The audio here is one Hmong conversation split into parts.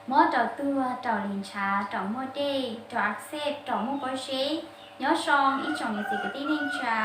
Mob raum tuag, raum lim ntshav, raum muaj dej, raum axeb, raum muaj pob zeb. Nyob zoo ib tsoom niam txiv kwv tij neej tsa,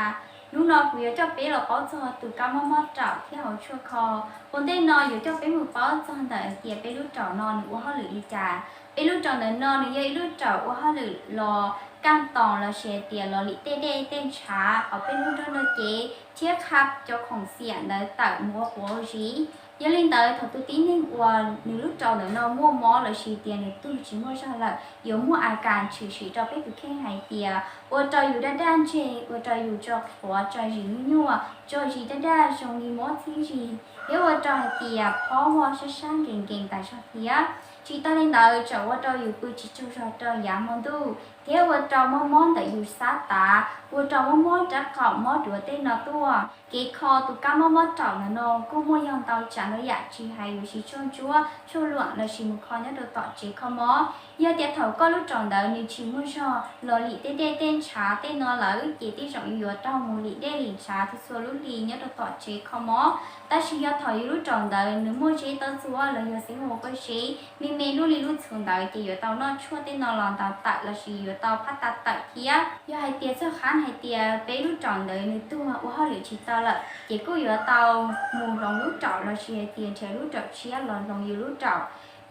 hnub no kuv yuav coj peb los paub txog tus kab mob mob raum thiab hauv tshuaj kho. Ua ntej no yuav coj peb mus paub txog ntawm hais tias peb lub raum no nws ua hauj lwm li cas. Peb lub raum ntawm no nws yog ib lub raum ua hauj lwm los kaj toos lossis hais tias los lim tej dej tej ntshav hauv peb lub nrog nrog cev thiab qha cov khoom xiam ntawd tawm mus ua quav ua zis. Yog li ntawd thaum tus tib neeg uas nws lub raum ntawm no muaj mob lossis tias nws tuag tsis muaj zog lawm yuav muaj a kas tshwm sim rau peb tus kheej hais tias ua rau yus daj daj ntseg, ua rau yus tso quav tso zis nyuaj nyuaj, tso zis daj daj zoo li mob txheeb zis, thiab ua rau hais tias phob huaj sab sab nkees nkees tas zog thiab. Tsis tas li ntawd tseem ua rau yus pw tsis tsaug zog rau yav hmo ntuj thiab ua rau mob mob ntawm yus xab tav, ua rau mob mob rab qaum mob duav tej no tuaj. Kev kho tus kab mob mob raum ntawm no kuj muaj yog ntau tsav ntau yam tsis hais yuav siv tshuaj ntsuab, tshuaj luam lossis mus kho nyob rau tom tsev kho mob. Yog tias thaum koj lub raum ntawd nws tsis muaj zog los lim tej dej tej ntshav tej no lawm ces tej zaum yuav tau mus lim dej lim ntshav txhua txhua lub hli nyob rau tom tsev kho mob. Tab sis yog thaum yus lub raum ntawd nws muaj zeb tob txuas los yog xeeb ua pob zeb me me lub li lub txhuv ntawd ces yuav tau noj tshuaj tej no los ntaus tawm lossis yuav tau phab ta tawm thiab. Yog hais tias txog qhov hais tias peb lub raum ntawd nws tuag ua hauj lwm tsis tau lawm ces kuj yuav tau mus hloov lub raum lossis hais tias nrhiav lub raum tshiab los hloov yus lub raum.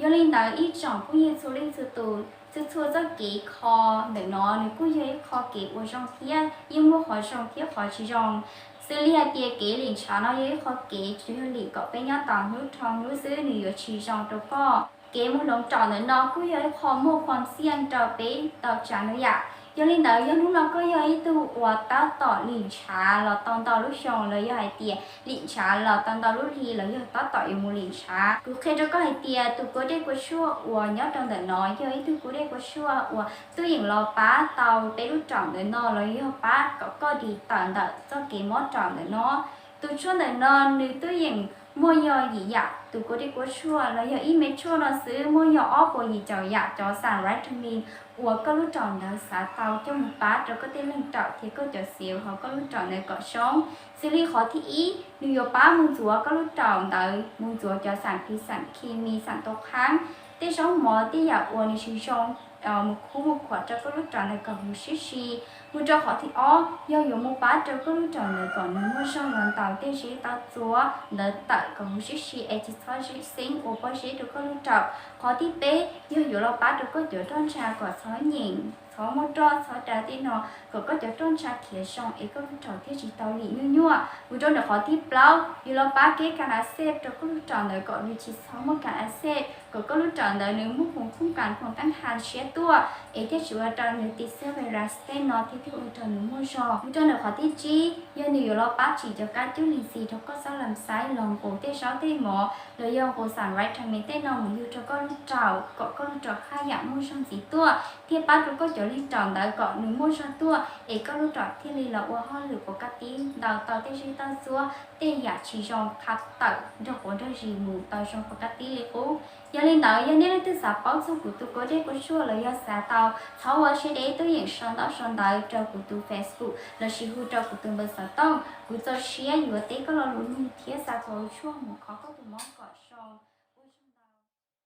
Yog li ntawd ib tsoom phooj ywg txhua leej txhua tus, txhua txhua txoj kev kho ntawm no nws kuj yog ib qho kev ua zoo thiab yeej muaj qhov zoo thiab qhov tsis zoo. Xws li hais tias kev lim ntshav no yog ib qho kev tsuas yog lim kom peb nyob tau hnub dhau hnub xwb, nws yuav tsis zoo rau koj. Kev mus hloov raum ntawm no kuj yog ib qho muaj khuam xiaj rau peb tau tsav ntau yam. Yog li ntawd yog hnub no koj yog ib tug uas tab tom lim ntshav los tau ntau lub xyoo los yog hais tias lim ntshav los tau ntau lub hli los yog tab tom yuav mus lim ntshav, kuv qhia rau koj hais tias tus kua dej kua tshuaj uas nyob rau ntawm no yog ib tug kua dej kua tshuaj uas twb yeej los pab tau peb lub raum ntawm no los yog pab kom koj dim tawm ntawm txoj kev mob raum ntawm no. Tus tshuaj ntawm no nws twb yeej muaj yog yim yam tus kua dej kua tshuaj los yog ib me tshuaj no xwb muaj yog ob puas yim caum yam cov xam vitamin uas koj lub raum ntawd xav tau coj mus pab rau koj tej leeg raum thiab koj cov xev hauv koj lub raum ntawd kom zoo. Xws li qhov thib ib, nws yuav pab mus ntxuav koj lub raum ntawd, mus ntxuav cov xam phis xam khi mis xam tau qhaab, tej zaub mov tej yam uas nws tsis zoo mus khub mus khuam rau koj lub raum ntawd kom huv sib si. Mus rau qhov thib ob, yog yuav mus pab rau koj lub raum ntawd kom nws muaj zog los ntaus tej zeb tob txuas ntawd tawm kom huv sib si es tsis txhob xeeb ua pob zeb rau koj lub raum. Qhov thib peb, yog yuav los pab rau koj cov roj ntsha kom txhob nyeem, txhob muaj roj txhob dav tej no, kom koj cov roj ntsha khiav zoo es koj lub raum thiaj tsis tau lim nyuaj nyuaj. Mus rau ntawm qhov thib plaub, yuav los pab kev kas a xej rau koj lub raum ntawd kom nws tsis txhob muaj kas a xej, kom koj lub raum ntawd nws muaj khoom khoom kas khoom teeb has siab tuaj es thiaj tsis ua rau nws tiv xab virus tej no thiab thiaj ua rau nws muaj zog. Mus rau ntawm qhov thib tsib, yog nws yuav los pab tsim cov kab cub lig ntxi rau koj xab lam xaib los nqus tej zaub tej mov los yog nqus xam vitamin tej no mus yug rau koj lub raum kom koj lub raum haj yam muaj zog ntxiv tuaj thiab pab rau koj cov leeg raum ntawd kom nws muaj zog tuaj es koj lub raum thiaj li los ua hauj lwm pov kab tib, ntaus tau tej zeb tob txuas tej yam tsis zoo qha tawm nrog quav nrog zis mus tau zoo pov kab tib li qub. Yog li ntawd yog nej leej twg xav paub txog kuv tus kua dej kua tshuaj los yog xav tau, txhob ua siab deb, twb yeem sau ntaub sau ntawv rau kuv tus Facebook lossis hu rau kuv tus npawb xov tooj, kuv txaus siab yuav teb koj lo lus nug thiab xa kua tshuaj mus kho koj tus mob kom